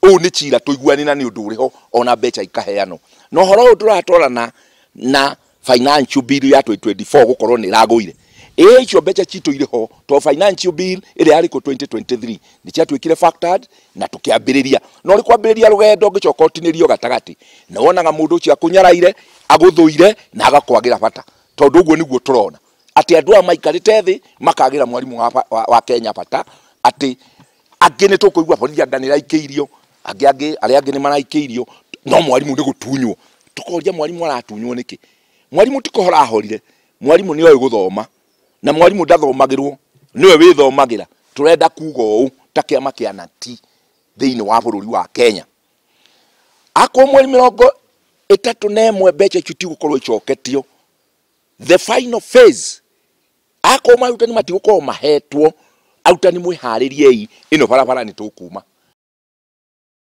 Ũũ nĩ cira tũiguanĩ na nĩ ũndũ ũrĩho ona mbeca ikaheanwo. Na ũhoro ũyũ ndũratwarana na financial bill ya 2024 gũkorwo nĩ ĩragũire. Ĩ icio mbeca citũ irĩ ho to financial bill ĩrĩa yarĩ kuo 2023 nĩ ciatuĩkire factored na tũkĩambĩrĩria. Na ũrĩ kwambĩrĩria rũgendo ũngĩcoka ũtinĩrio gatagatĩ, nĩ wonaga mũndũ ũcio akũnyaraire, agũthũire na agakwagĩra bata. Tondũ ũguo nĩguo tũrona atĩ andũ aya maikarĩte thĩ makagĩra mwarimũ wa Kenya bata, atĩ angĩ nĩ tũkũigua borithi anga nĩ ĩraikĩirio, angĩ angĩ arĩa angĩ nĩ maraikĩirio, no mwarimũ nĩ gũtunywo. Tũkoria mwarimũ aratunywo nĩkĩ? Mwarimũ ti kũhora ahorire, mwarimũ nĩ oĩ gũthoma, na mwarimũ ndathomagĩrwo, nĩwe wĩthomagĩra. Tũrenda kuga ũũ ta kĩama kĩa NAT thĩinĩ wa bũrũri wa Kenya. Akorwo mweri 31 mbeca icio tigũkorwo icoketio, the final phase, akorwo arutani matigũkorwo mahetwo, arutani mwĩharĩriei, ĩno barabara nĩ tũkuma.